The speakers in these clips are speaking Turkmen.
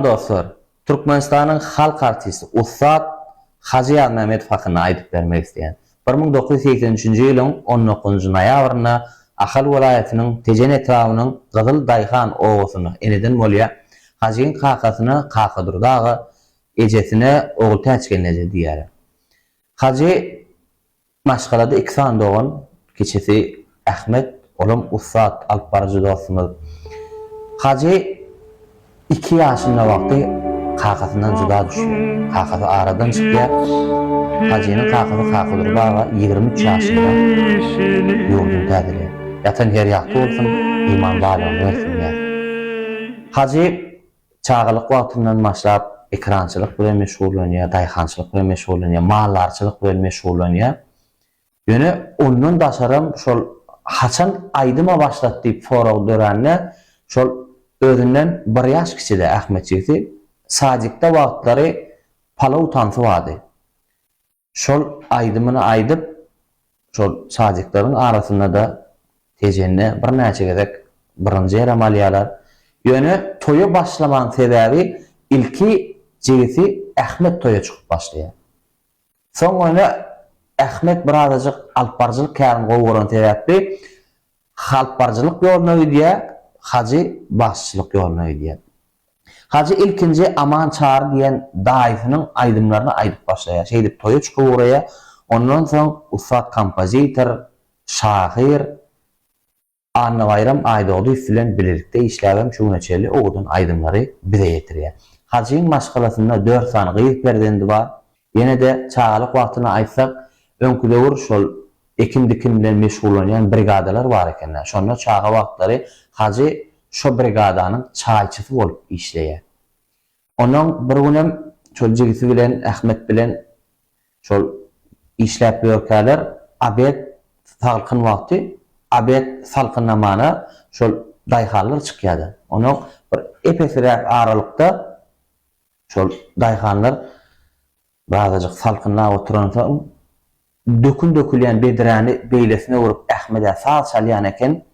Dostlar, Türkmenistanyň halk artisti, ussat Hajy Ýazmämmedow hakynda aýdyp bermek isleýän. 1983-nji ýylyň on dokuzynjy noýabrynda Ahal welaýatynyň Tejen etrabynyň Gyzyl daýhan obasynda eneden bolýar. Hajyň kakasyna Kakadurdy aga, ejesine Ogultäç gelneje diýýärler. Hajy Maşgalada iki sany dogan, kiçisi Ahmet, olam ussat alyp baryjy dostumyz. Hajy iki ýaşynda wagty kakasyndan jyda düşýär. Kakasy aradan çykýar. Hajynyň kakasy Kakadurdy aga 23 ýaşynda ýurduny täzeleýär. Ýatan ýeri ýagty bolsun, iman baýlygyny bersin diýýäris. Hajy Çagalyk wagtyndan başlap ekerançylyk bilen meşgullanýar, daýhançylyk bilen meşgullanýar, maldarçylyk bilen meşgullanýar. Ýöne ondan daşaram şol haçan aýdyma başlady diýip sorag dörände şol özünden bir ýaş kiçide Ahmet jigsi sadikde wagtlary palaw tansy bardy. Şol aýdymyny aýdyp, şol sadikleriň arasynda-da Tejende birnäçe gezek birinji ýerem alýarlar. Ýöne toýa başlamagyň sebäbi ilki jigisi Ahmet toýa çykyp başlaýar. Soň ýöne Ahmet birazajyk alypbaryjylyk kärini gowy gören sebäpli alypbaryjylyk ýoluna gidýär, Hajy bagşyçylyk ýoluna gidýär. Hajy ilkinji Aman Çary diýen daýysynyň aýdymlaryny aýdyp başlaýar. Şeýdip toýa çykyp ugraýar. Ondan soň ussat kompozitor, şahyr Annabaýram Aýdogdyýew bilen bilelikde işläbem şu güne çenli owadan aýdymlary bize ýetirýär. Hajyň maşgalasynda dört sany gyz perzendi bar. Ýene-de çagalyk wagtyny aýtsak, öňki döwür şol ekin-dikin bilen meşgullanýan brigadalar bar eken-dä. Şonda çaga wagtlary Hajy şo brigadanyň çaýçysy bolup işleýär. Onnoň bir günem şol jigisi bilen, Ahmet bilen şol işläp ýörkäler, obed salkyn wagty, obed salkynlamana şol daýhanlar çykýar-da. Onnoň bir ep-esliräk aralykda Şol daýhanlar birazajyk salkynlap oturansoň, dökün dökülýän bedräni beýlesine öwrüp Ahmed-ä saz çalýan eken,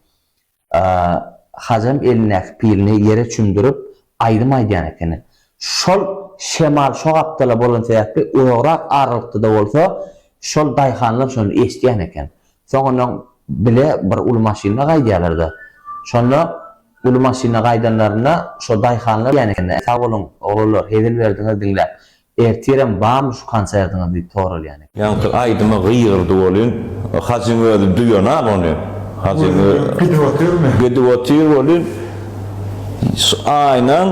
Hajam elindäki pilini ýere çümdürip, aýdym aýdýan ekeni. Şol şemal şo gapdala bolan sebäpli uzagrak aralykda-da bolsa, şol daýhanlar şony eşidýän eken. Soň onuň bile bir uly maşynda gaýdýarlar-da. Şonda uly maşynda gaýdanlarynda şo daýhanlar diýýän eken-de, Sag boluň, oglanlar, hezil berdiňiz diňläp. Ertirem barmy şu konsertiňiz diýip soralýan eken. Ýaňky aýdyma gygyrdy welin, Hajyň özi duýanak ony. Hajyň özi. Gidip otyrmy? Gidip otyr welin, Şu aýnaň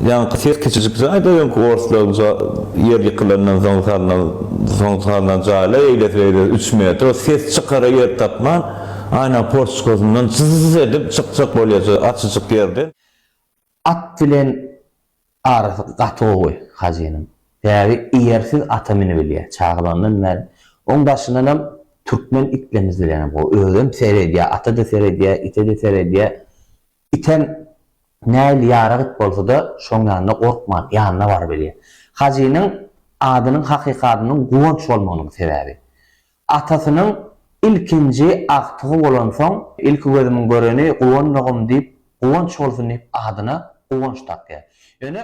ýaňky ses kiçijik jaýda öňki orslaryň ýer ýykylandan soň salnan soň salnan jaýlar eýlesi beýlesi üç metr ses çykara ýer tapman aýnaň porçkasyndan zyz edip çykjak bolýar şu açyjyk ýerden. At bilen arasy gaty gowy Hajynyň. Sebäbi eýersiz ata minibilýär çagalygyndan bäri. Oň daşyndanam türkmen itlerimiz bilenem gowy. Özem seredýär, ata-da seredýär, ite-de seredýär. Item nähili ýarag it bolsa-da, şoň ýanyna gorkman, ýanyna barybilýär. Hajynyň adynyň hakyky adynyň Guwanç bolmagynyň sebäbi. Atasynyň ilkinji agtygy bolansoň, ilki gözümiň göreni Guwandygym diýip, Guwanç bolsun diýip adyna Guwanç dakýar. Ýöne.